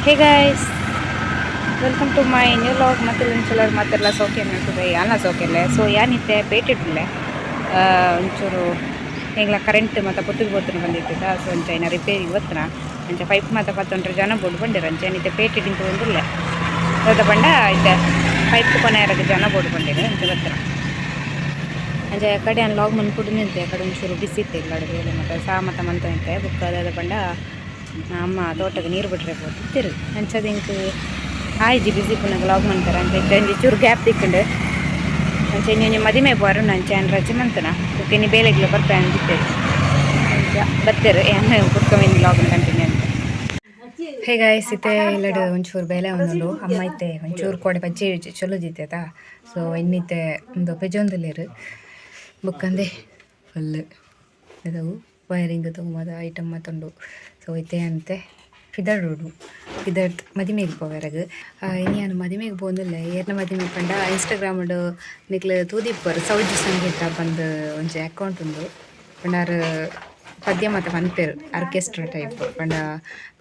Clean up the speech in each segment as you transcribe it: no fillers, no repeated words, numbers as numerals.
Hey guys, welcome to my new vlog. ಮತ್ತೆ ಮಾತೆಲ್ಲ ಸೌಖ್ಯ ಮಾಡ್ತದೆ ಯಾನ ಸೌಖ್ಯ. ಸೊ ಯಾನಿತ್ತೆ ಪೇಟೆಡುಲ್ಲೆ ಒಂಚೂರು ಎಂಗ್ಲ ಕರೆಂಟ್ ಮತ್ತು ಪೊತ್ತುದು ಪೊತ್ತುನು ಬಂದಿತ್ತಿತ್ತ. ಸೊ ಅಂಚ ಐನ ರಿಪೇರಿ ಗೊತ್ತನ ಅಂಚ ಪೈಪ್ ಮಾತ ಪತ್ತೊಂಡ್ರೆ ಜನ ಬೋಡು ಬಂದಿರ. ಅಂಚ ಏನಿತ್ತೆ ಪೇಟೆ ಡಿಂತು ಒಂದುಲ್ಲೆ ದಾದ ಪಂಡ ಇತ್ತೆ ಪೈಪ್ ಕೊನೆಯರಗೆ ಜನ ಬೋಡು ಬಂದಿರ. ಅಂಚ ಗೊತ್ತನ ಅಂಚ ಕಡೆ ಯಾನ್ ಲಾಗ್ ಮನ್ಪುಡು ನಿಂತೆ. ಕಡೆ ಒಂಚೂರು ಬಿಸಿ ಇತ್ತೆ ಇಲ್ಲಡ್ ಬೇಲೆ ಮತ್ತು ಸಾ ಮತ ಮಂತೊಂತೆ. ಬೊಕ್ಕ ದಾದ ಪಂಡ ಅಮ್ಮ ತೋಟಕ್ಕೆ ನೀರು ಬಿಟ್ರೆ ಪೋತಿತ್ತೆರ್. ಅಂಚದ ಎಂಕ್ ಆಯ್ಜಿ ಬಿಸಿ ಪುನಗ ಲಾಗ್ ಮನ್ಪೆರೆ. ಅಂಚ ಇತ್ತೆ ಒಂಜಿ ಚೂರು ಗ್ಯಾಪ್ ತಿಕ್ಕುಂಡು. ಅಂಚ ಇನಿ ಒಂಜಿ ಮದಿಮೆ ಪೋರುಂಡು. ಅಂಚ ಯಾನ್ ರಜೆ ಮಂತನ. ಬೊಕ್ಕ ಇನಿ ಬೇಲೆಗ್ಲ ಬರ್ಪೆ ಅಂದಿತ್ತೆರ್. ಅಂಚ ಬತ್ತೆರ್. ಯಾನ್ ಬೊಕ್ಕ ಮಿನಿ ಲಾಗ್ ಕಂಟಿನ್ಯೂ ಅಂತ. ಹೇ ಗಾಯ್ಸ್, ಇತ್ತೆ ಇಲ್ಲಡ್ ಒಂಚೂರು ಬೇಲೆ ಒಂದುಂಡು. ಅಮ್ಮ ಇತ್ತೆ ಒಂಚೂರು ಕೋಡೆ ಪಜ್ಜೆ ಚೊಲೋದಿತ್ತೆತ. ಸೊ ಇನ್ನಿತ್ತೆ ಉಂದು ಪೆಜೊಂದುಲ್ಲೆರ್. ಬೊಕ್ಕಂದೆ ಫುಲ್ ದಾದವು ವೈರಿಂಗ್ ತಗೊಂಬದ ಐಟಮ್ ಮಾತುಂಡು. ಸೊ ಇತ್ತೆ ಅಂತೆ ಪಿದಡುಡು ಪಿದಡ್ ಮದಿಮೆಗ್ ಪೋವೆರಗ್. ಇನಿ ಯಾನ್ ಮದಿಮೆಗ್ ಪೋವೊಂದುಲ್ಲೆ. ಏರ್ನ ಮದಿಮೆ ಪಂಡ ಇನ್ಸ್ಟಾಗ್ರಾಮ್ ನಿಕ್ಲ್ ತೂದಿಪ್ಪರ್. ಸೌಜಿ ಸಂಗೀತ ಪಂದ್ ಒಂಜಿ ಅಕೌಂಟ್ ಉಂಡು. ಪಂಡ ಆರ್ ಪದ್ಯ ಮಾತ ಪನ್ಪೆರ್, ಆರ್ಕೆಸ್ಟ್ರಾ ಟೈಪ್. ಪಂಡ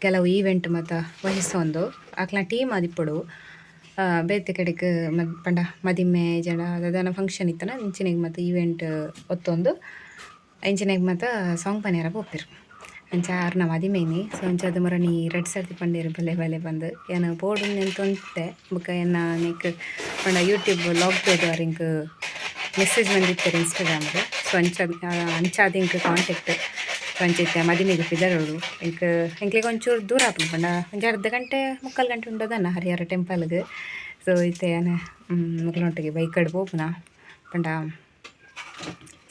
ಕೆಲವು ಈವೆಂಟ್ ಮಾತ ವಹಿಸೊಂದು ಅಕ್ಲ್ನ ಟೀಮ್ ಆದಿಪ್ಪೊಡು. ಬೇತೆ ಕಡೆಕ್ ಪಂಡ ಮದಿಮೆ ಇಜ್ಜಾಂಡ ದಾದಾನ ಫಂಕ್ಷನ್ ಇತ್ತನ ಇಂಚಿನೆಗ್ ಮಾತ ಈವೆಂಟ್ ಒತ್ತೊಂದು ಇಂಚಿನೆಗ್ ಮಾತ ಸಾಂಗ್ ಪನ್ಯರ ಪೋಪೆರ್. ಅಂಚ ಆರ್ನ ಮದಿಮೆ ಇನಿ. ಸೊ ಅಂಚಾದ್ ಮೊರಣಿ ರಡ್ಡ್ ಸರ್ತಿ ಪಂಡೆರ್ ಬಲೆ ಬಲೆ ಪಂದ್. ಯಾನ್ ಪೋಡು ನೆಂತೊಂತೆ. ಬೊಕ ಎನ್ನ ನೆಕ್ ಪಂಡ ಯೂಟ್ಯೂಬ್ ಲಾಗ್ ತೂದು ಆರ್ ಎಂಕ್ ಮೆಸೇಜ್ ಮಂದಿತ್ತೆರ್ ಇನ್ಸ್ಟಾಗ್ರಾಮ್. ಸೊ ಅಂಚ ಅಂಚಾದ್ ಎಂಕ್ ಕಾಂಟ್ಯಾಕ್ಟ್. ಅಂಚ ಇತ್ತೆ ಮದಿಮೆಗ್ ಪಿದರೋಡು. ಎಂಕ್ ಎಂಕ್ಲೆಗ್ ಒಂಚೂರು ದೂರ ಆಪುಂಡು. ಪಂಡ ಒಂಜಿ ಅರ್ಧ ಗಂಟೆ ಮುಕ್ಕಾಲು ಗಂಟೆ ಉಂಡದನ್ನ ಹರಿಹರ ಟೆಂಪಲ್ಗ್. ಸೊ ಇತ್ತೆ ಯಾನ್ ಮೊಕ್ಲೆನೊಟ್ಟಿಗೆ ಬೈಕಡ್ ಪೋಪುನ. ಪಂಡ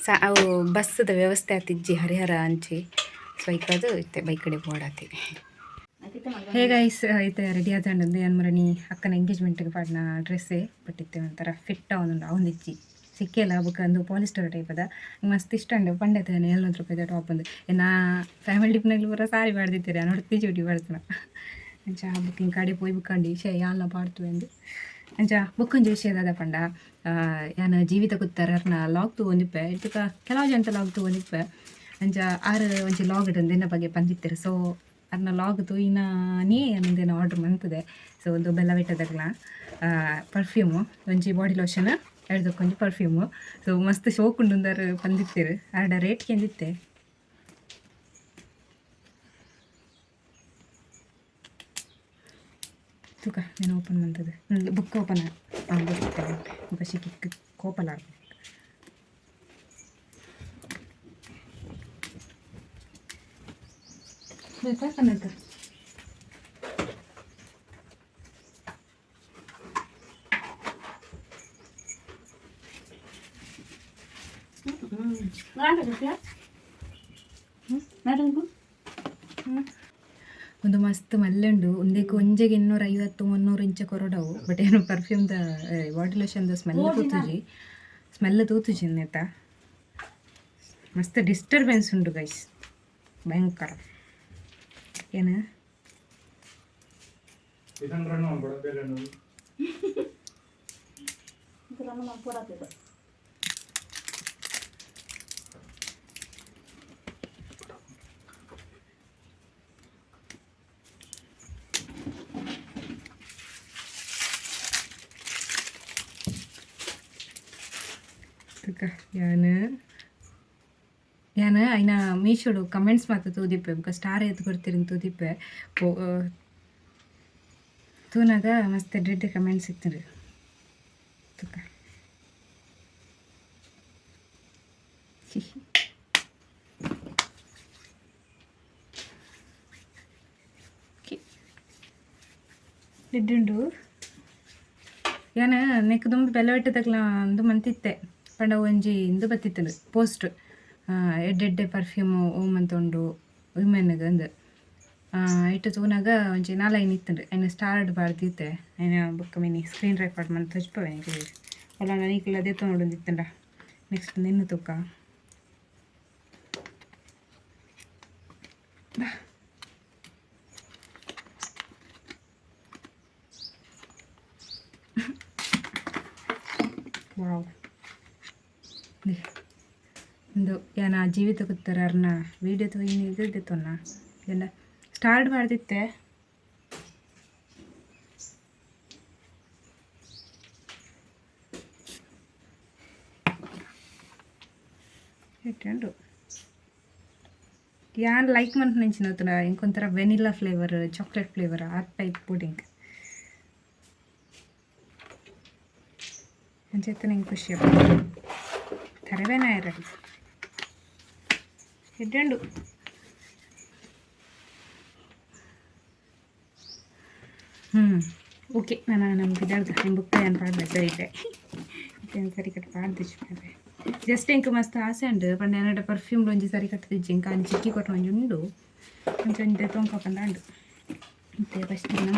ಸಾ ಅವು ಬಸ್ಸದ ವ್ಯವಸ್ಥೆ ಆತಿಜ್ಜಿ ಹರಿಹರ ಅಂಚಿ. ಸೊ ಐಕಾದ್ ಇತ್ತೆ ಬೈಕಡೆ ಪೋಡಾತಿ. ಹೇ ಗೈಸ್, ಇತ್ತೆ ರೆಡಿ ಆತಂಡು. ಯಾನ್ ಮರಣಿ ಅಕ್ಕನ ಎಂಗೇಜ್ಮೆಂಟ್ಗೆ ಪಾಡ್ನ ಡ್ರೆಸ್ಸೇ. ಬಟ್ ಇತ್ತೆ ಒಂಥರ ಫಿಟ್ ಆವೊಂದುಂಡು, ಆವೊಂದಿಜ್ಜಿ, ಸಿಕ್ಕೆಲ್ಲ. ಬೊಕ ಅಂದು ಪಾಲಿಸ್ಟರ್ ಟೈಪ್ ಅದ, ಮಸ್ತ್ ಇಷ್ಟ ಉಂಡು. ಪಂಡೆತ 700 ರೂಪಾಯಿದ ಟಾಪ್ ಅಂದು. ನಾ ಫ್ಯಾಮಿಲಿ ಟಿಪ್ನಾಗ್ಲು ಪೂರ ಸಾರಿ ಪಾಡ್ದಿತ್ತೆರ್, ಯಾನ್ ಒರ್ತಿ ಚೂಟಿ ಪಾಡ್ತನ. ಅಂಚ ಬೊಕ ಕಡೆ ಪೋಯಿ ಬುಕ್ಕಂಡಿ ಶೇ ಯಾನ್ಲ ಪಾಡ್ತುವೆ ಅಂದ್. ಅಂಚ ಬೊಕ್ಕೊಂಜಿ ವಿಷಯ ದಾದ ಪಂಡ, ಯಾನ್ ಜೀವಿತ ಕುತ್ತಾರರ್ನ ಲಾಗ್ ತೂವೊಂದಿಪ್ಪೆ. ಇತ್ತುಕ ಕೆಲವು ಜನತ ಲಾಗ್ ತೂವೊಂದಿಪ್ಪೆ. ಅಂಚ ಆರ್ ಒಂಜಿ ಲಾಗ್ ಉಂದೆನ ಬಗ್ಗೆ ಪಂದಿತ್ತೆರ್. ಸೊ ಅರ್ನ ಲಾಗ್ ತೂಯಿನಾನೇ ಯಾನ್ ಉಂದೆನ್ ಆರ್ಡರ್ ಮಂತುದೆ. ಸೊ ಒಂದು ಬೆಲ್ಲವಿಟ್ಟದಗ್ಲ ಪರ್ಫ್ಯೂಮು, ಒಂಜಿ ಬಾಡಿ ಲೋಷನ್, ಒಂಜಿ ಪರ್ಫ್ಯೂಮು. ಸೊ ಮಸ್ತ್ ಶೋಕ್ ಉಂಡು ಪಂದಿತ್ತೆರ್. ಆರ್ಡ ರೇಟ್ ಕೆಂದಿತ್ತೆ. ತೂಕ నేను ಓಪನ್ ಮಂತದು. ಬುಕ್ ಓಪನ್ ಬುಕ್ ಸಿಕ್ಕಿ ಕೋಪಲ. ಕನ್ನಡ ಒಂದು ಮಸ್ತ್ ಮಲ್ಲೆ ಉಂಡು. ಉಂದೆಕ್ ಒಂಜೆಗೆ 250 300 ಇಂಚ ಕೊರೊಡವು. ಬಟ್ ಏನು ಪರ್ಫ್ಯೂಮ್ದ ಬಾಡಿ ಲೋಷನ್ದ ಸ್ಮೆಲ್ ತೂತುಜಿ, ಸ್ಮೆಲ್ ತೂತುಜಿ ನೆತ್ತ. ಮಸ್ತ್ ಡಿಸ್ಟರ್ಬೆನ್ಸ್ ಉಂಡು ಗೈಸ್, ಭಯಂಕರ. ಏನು ತೂಕ ಯಾನ್ ಯಾನ್ ಐನ ಮೀಶೋಡು ಕಮೆಂಟ್ಸ್ ಮಾತ ತೂದಿಪ್ಪೆ. ಬೊಕ ಸ್ಟಾರ್ ಏತ್ ಕೊರ್ತಿರಿಂದ್ ತೂದಿಪ್ಪೆ. ತೂನಗ ಮಸ್ತ್ ಎಡ್ಡೆ ಕಮೆಂಟ್ಸ್ ಇತ್ತುಂಡು. ತೂಕ ಎಡ್ಡೆ ಯಾನ್ ನೆಕ್ ದುಂಬು ಬೆಲ್ಲವೆಟ್ಟದಕ್ಲ ಅಂದು ಮಂತಿತ್ತೆ. ಪಂಡ ಒಂಜಿ ಇಂದು ಬತ್ತಿತ್ತುಂಡು ಪೋಸ್ಟ್, ಎಡ್ಡೆ ಎಡ್ಡೆ ಪರ್ಫ್ಯೂಮ್ ಓ ಮಂತುಂಡು ವಿಮೆನ್ಗ್ ಅಂದ್. ಇಟ್ಟು ತೂನಗ ಒಂಜಿ ನಾಲೈನ್ ಇತ್ತುಂಡು. ಐನ ಸ್ಟಾರ್ಡ್ ಪಾಡ್ದಿತ್ತೆ. ಐನ ಬೊಕ್ಕ ಮಿನಿ ಸ್ಕ್ರೀನ್ ರೆಕಾರ್ಡ್ ಮಂತ್ ತೋಜ್ಪವೆ ನಿಕ್ಲೆಗ್. ಓಲಾಂಡ ನಿಕ್ಲ್ ದೆತ್ತೊನೊಡುಂದಿತ್ತುಂಡ. ನೆಕ್ಸ್ಟ್ ನೆನ್ನು ತೂಕ. ವಾವ್, ಉಂದು ಯಾನ್ ಆ ಜೀವಿತ ಕುತ್ತರರ್ನ ವೀಡಿಯೋ ತೂಯಿನಿ ದೆತ್ತೊನ್ನ. ಎಲ್ಲ ಸ್ಟಾರ್ಟ್ ಮಾಡ್ದಿತ್ತೆ. ಎಟ್ಟುಂಡು ಯಾನ್ ಲೈಕ್ ಮನ್ಪುನಂಚಿನ ತೂಂಡ ಎಂಕೊಂಥರ ವೆನಿಲಾ ಫ್ಲೇವರ್, ಚಾಕ್ಲೇಟ್ ಫ್ಲೇವರ್ ಆ ಟೈಪ್ ಪುಡಿಂಗ್. ಅಂಚೆತ್ತನ ಎಂಕ್ ಖುಷಿ ಆಪುಂಡು. ತರವೇನ ರೆಡಿ ಎಡ್ಡೆ. ಓಕೆ, ನಾನು ನಮ್ಮ ಪಿದಾಡ್ಗ ನಿಮ್ಮ ಬುಕ್ಕ ಏನು ಪಾಡ್ದೆ ಸರಿ ಇತ್ತೆ ಸರಿ ಕಟ್ ಪಾಡ್ದಿಚ್ಚು ಮಾರ್ರೆ. ಜಸ್ಟ್ ಎಂಕ್ ಮಸ್ತ್ ಆಸೆ ಉಂಡು ಪಂಡ ಎನ್ನಡ ಪರ್ಫ್ಯೂಮ್ ಒಂಜಿ ಸರಿ ಕಟ್ತಿಜ್ಜಿ. ಎಂಕ್ ಅಂಚಿ ಚಿಕ್ಕಿ ಕೊಟ್ಟು ಒಂಜಿ ಉಂಡು, ಅಂಚ ಒಂಜಿ ದೆತೊಂಕ ಪಂದ ಉಂಡು. ಇತ್ತೆ ಫಸ್ಟ್ ನಮ್ಮ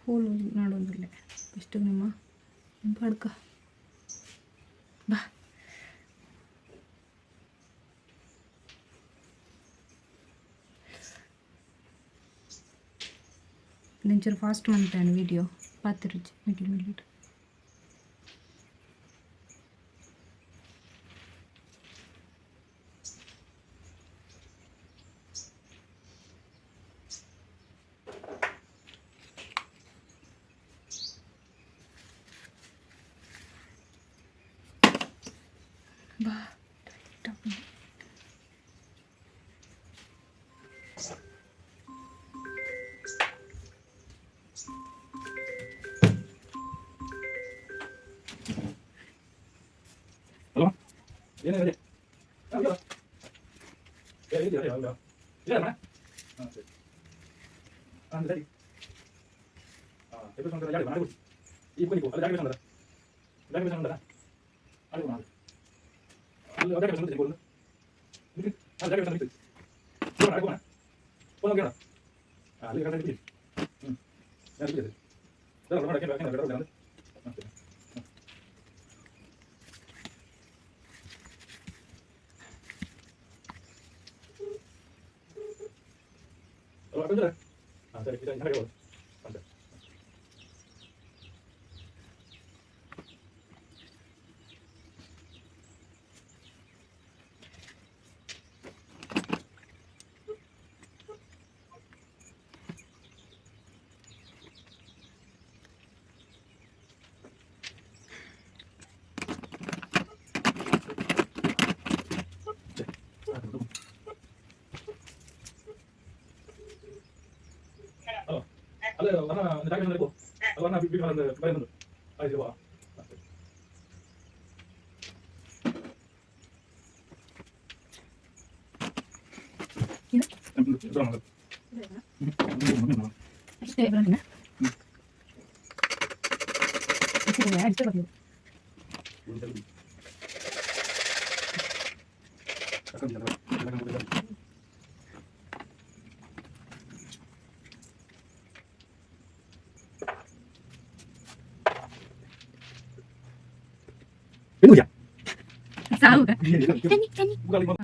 ಹೋಲು ನಾಡೊಂದುಲ್ಲೆ. ಫಸ್ಟ್ ನಮ್ಮ ಪಾಡ್ಕ ಬಾ. ಒಂಚೂರು ಫಾಸ್ಟ್ ಮಾಡ್ತೇನೆ ವಿಡಿಯೋ ಪಾತಿರುಜಿ ಮಿಡ್ಲ್ ಮಿಡ್ಲ್ ಬಾ. ಟಾಪ್. ಹಲೋ, ಏನೇ ಸರಿ. ಸರಿ.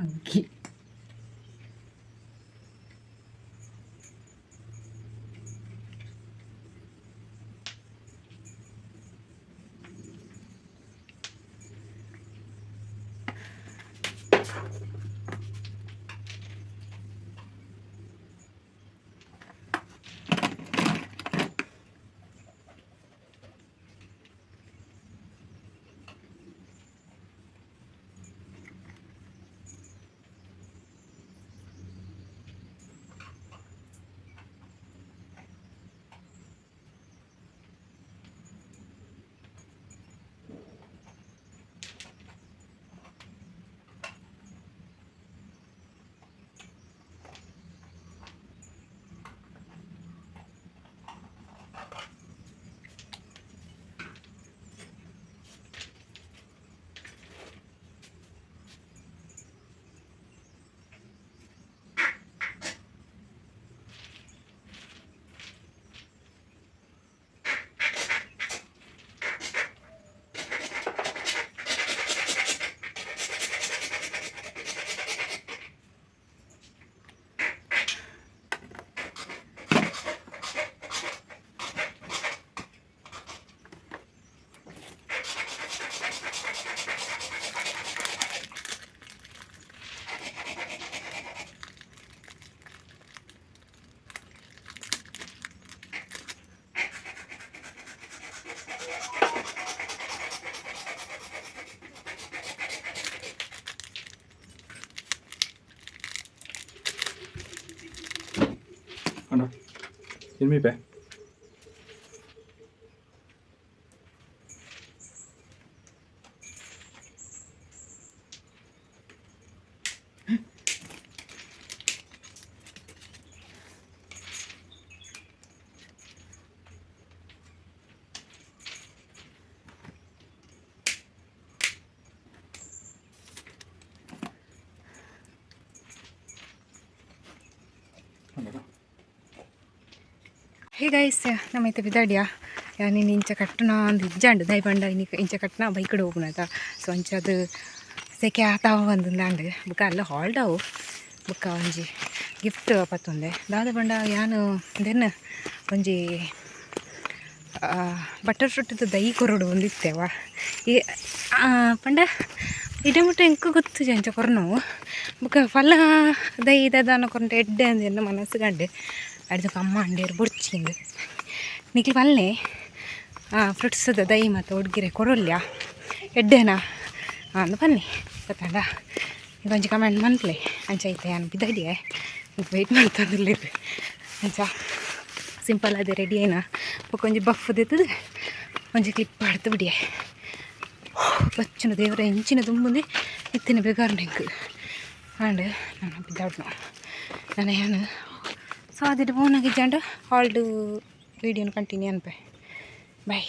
ಅಂಕಿ. ಮೀಪೆ. ಹೇ ಗೈಸ್, ನಮ್ಮ ಬಿದಾಡ್ಯಾ ನೀನು ಇಂಚ ಕಟ್ಟುನ ಅಂದ್ ಇಜ್ಜಾಂಡ್ ದೈ ಪಂಡ ಇನಿ ಇಂಚ ಕಟ್ಟುನ ಬೈಕ್ಡ್ ಹೋಗುನತ. ಸೊ ಅಂಚ ಅದು ಸೆಕೆ ಆತಾವ ಬಂದಂದಾಂಡ್. ಬುಕ್ಕ ಅಲ್ಲ ಹಾಲ್ಡ್ ಅವು. ಬುಕ್ಕ ಒಂಜಿ ಗಿಫ್ಟ್ ಪತ್ತೊಂದೆ. ದಾದ ಪಂಡ ಯಾನ್ ದೆನ್ ಒಂಜಿ ಬಟರ್ ಫ್ರೂಟ್ದ ದೈ ಕೊರೊಡು ಒಂದಿತ್ತೆವ. ಈ ಪಂಡ ಇಡೆ ಮುಟ್ಟ ಎಂಕ್ ಗೊತ್ತುಜಿ ಅಂಚ ಕೊರ್ನವು. ಬುಕ್ಕ ಫಲ ದೈ ದಾದಾನ ಕೊರ್ಂಡ ಎಡ್ಡೆ ಅಂದ್ ಎನ್ನ ಮನಸ್ಸುಗಂಡ್. ಅಡ್ದು ಅಮ್ಮ ಅಂಡೇರು ಬೊಡ್ಚಿಂದ್ ನಿಕ್ಲ್ ಪಲ್ಲೆ ಫ್ರೂಟ್ಸ್ದ ದೈ ಮತ್ತು ಉಡ್ಗಿರೆ ಕೊರೊಲ್ಯ ಎಡ್ಡೆನಾ ಅಂದ್ ಪನ್ನೆ ಗೊತ್ತಾಂಡ. ಒಂಜಿ ಕಮೆಂಟ್ ಮನ್ಪುಲೆ. ಅಂಚ ಐತೆ ಯಾನ್ ಪಿದಡಿಯೆ ವೆಯ್ಟ್ ಮಲ್ತೊಂದುಲ್ಲೆರ್. ಅಂಚ ಸಿಂಪಲ್ ಆದ್ ರೆಡಿ ಆಯಿನ. ಬೊಕ ಒಂಜಿ ಬಫ್ ದೆತ್ತುದು ಒಂಜಿ ಕ್ಲಿಪ್ ಪಾಡ್ದು ಬುಡಿಯೆ. ಬಚ್ಚುನ ದೇವರ ಇಂಚಿನ ದುಂಬುಂದು ಇತ್ತಿನ ಬೇಗಾರ್ನ ಎಂಕ್ ಆಂಡ್. ನನ ಪಿದಾಡ್ನು ನನ ಯಾನ್. ಸೊ ಅದಿಟ್ಟು ಪೋನಾಗ ಇಜ್ಜಾಂಡ ಹಾಲ್ಡ್ ವೀಡಿಯೋನ ಕಂಟಿನ್ಯೂ ಅನ್ಪೆ. ಬೈ.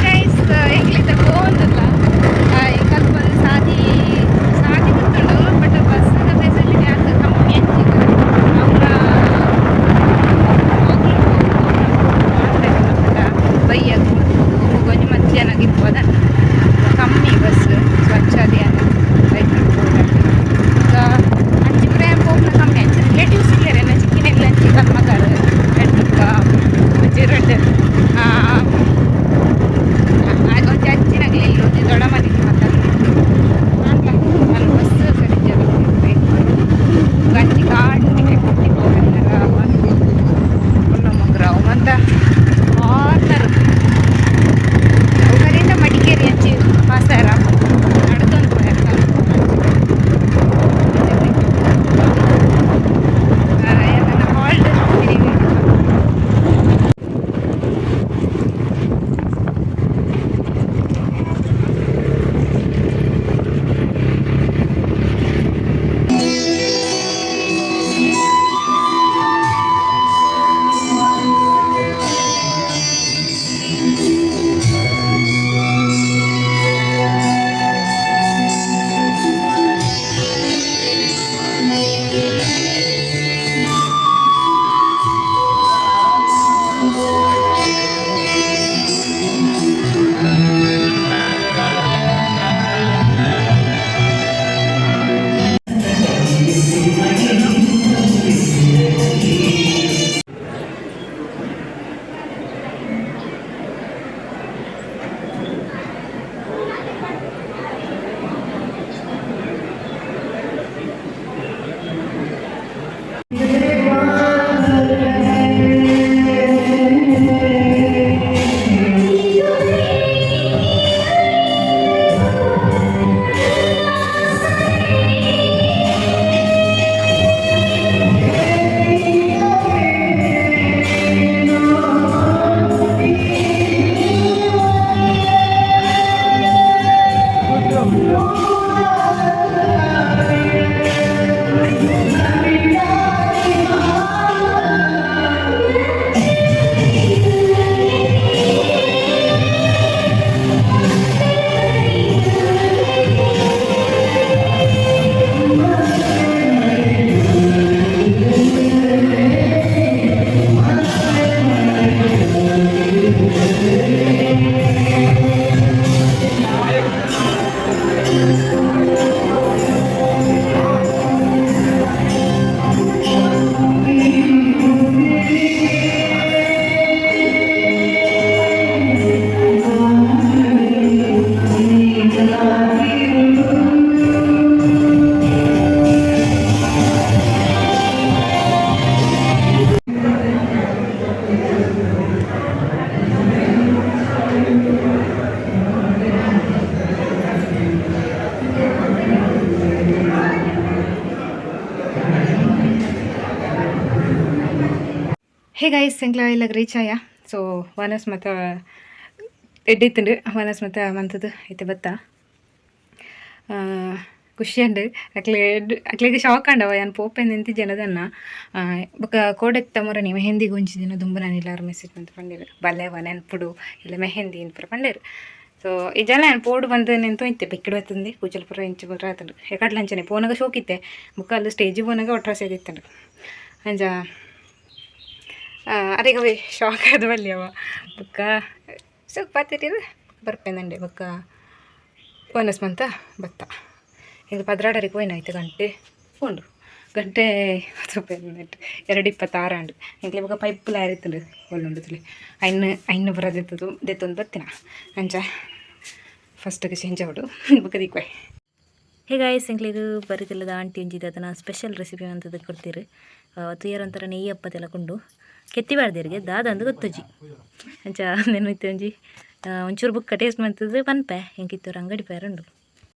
ಗೈಸ್, ಎಂಕ್ಲಿತ್ತ ಪೋವೊಂದುಲ್ಲ. ಕಲ್ಪ ಸಾದಿ ಸಾದಿ ಗೊತ್ತುಂಡು, ಬಟ್ ಬಸ್ ಫೆಸಿಲಿಟಿ ಆತ್ ಕಮ್ಮಿ ಅಂಚಿಗ್. ಅವ್ಲ ಬಯ್ಯಗ್ ಒಂಜಿ ಮಧ್ಯಾಹ್ನ ಇಪ್ಪದ ಕಮ್ಮಿ ಬಸ್. ಸ್ವಚ್ಛ ಯಾನ್ ಬೈಕ್ ಈಗ ಅಂಚಿ ಪೂರ ಯಾನ್ ಪೋಪುನ ಕಮ್ಮಿ. ಅಂಚಿ ರಿಲೇಟಿವ್ಸ್ ಇಲ್ಲೆರ್ ಎನ್ನ ಚಿಕ್ಕಿನ ಇಲ್ಲ. ಅಂಚಿ ಕಲ್ಮಗಾರ್ ಎಡ್ಡುಕ್ಕ ಒಂಜಿ ರಡ್ಡ್ ಒಂಜಿ ಅಂಚಿನಗ್ಲು ಇಲ್ಲು. ಹೇ ಗೈಸ್, ಎಂಕ್ಲ ಇಲ್ಲಗ್ ರೀಚ್ ಆಯ. ಸೊ ವನಸ್ ಮತ ಎಡ್ಡಿತ್ತುಂಡು. ವನಸ್ ಮತ ಮಂತದ್ದು ಇತ್ತೆ ಬತ್ತ. ಖುಷಿ ಅಂಡ್. ಅಕ್ಲೆ ಅಕ್ಲೆಗ್ ಶಾಕ್ ಅಂಡವ ಯಾನ್ ಪೋಪೆಂದು ನಿಂತಿ ಜನದನ್ನ. ಬೊಕ ಕೋಡೆತ್ತ ಮೊರನಿ ಮೆಹಂದಿಗ್ ಒಂಜಿ ದಿನ ದುಂಬು ನಾನು ಎಲ್ಲಾರು ಮೆಸೇಜ್ ಮಂತ್ ಪಂಡೆರ್, ಬಲ್ಲೆವ ನೆನ್ಪುಡು ಇಲ್ಲ ಮೆಹಂದಿ ಪೂರ ಪಂಡೆರ್. ಸೊ ಈ ಜನ ಯಾನ್ ಪೋಡು ಬಂದು ನೆಂತು ಇತ್ತೆ ಬೆಕ್ಕಿಡ್ ಬತ್ತಂದೆ ಕೂಜಲ್ ಪೂರ ಇಂಚ ಪೂರ ಆತುಂಡು. ಎಕಡ್ಲ ಅಂಚನೆ ಪೋನಗ ಶೋಕಿತ್ತೆ, ಬೊಕ ಅಲ್ಲಿ ಸ್ಟೇಜ್ ಪೋನಗ ಒಟ್ರಾಸಿ ಇತ್ತುಂಡು. ಅಂಚ ಅರೆಗ್ ಅವೇ ಶಾಕ್ ಆದ್ ಬಲ್ಯವ. ಬೊಕ್ಕ ಸೊ ಪಾತೆರಿರ್ ಬರ್ಪೆಂದಂಡೆ. ಬೊಕ್ಕ ವನಸ್ ಮಂತ ಬತ್ತ. ಎಂಕ್ 12ರಿಗೆ ಪೋಯಿನ, ಐತೆ ಗಂಟೆ ಪೋಂಡು ಗಂಟೆ 2:26 ಆಂಡ್. ಎಂಕ್ಲೆ ಬೊಕ ಪೈಪುಲ ಆರಿತ್ತುಂಡು ಒಲ್ಲುಂಡು ತುಲೆ ಐನ್ ಐನ್ ಪೂರ ದೆತ್ತದು ದೆತ್ತೊಂದು ಬತ್ತಿನ. ಅಂಚ ಫಸ್ಟ್ಗೆ ಚೇಂಜ್ ಆವಡು, ಬೊಕ ದಿಕ್ವೆ. ಹೇ ಗಾಯ್ಸ್, ಎಂಕ್ಲೆಗ್ ಬರಿತಿಲ್ಲದ ಆಂಟಿ ಒಂಜಿ ಅದನ್ನ ಸ್ಪೆಷಲ್ ರೆಸಿಪಿ ಅಂತದ ಕೊಡ್ತೀರು. ತುಯರ್ ಒಂಥರ ನೆಯ್ಯಿ ಅಪ್ಪದೆಲ್ಲ ಕೊಂಡು ಕೆತ್ತಿ ಬಾರ್ದಿರಿಗೆ ದಾದಂದು ಗೊತ್ತುಜಿ. ಅಂಚ ನೆನ್ ಇತ್ತೆ ಒಂಜಿ ಒಂಚೂರು ಬುಕ್ಕ ಟೇಸ್ಟ್ ಮಂತದ್ದು ಪನ್ಪೆ. ಎಂಕ್ ಇತ್ತೋರು ಅಂಗಡಿ ಪೇರುಂಡು.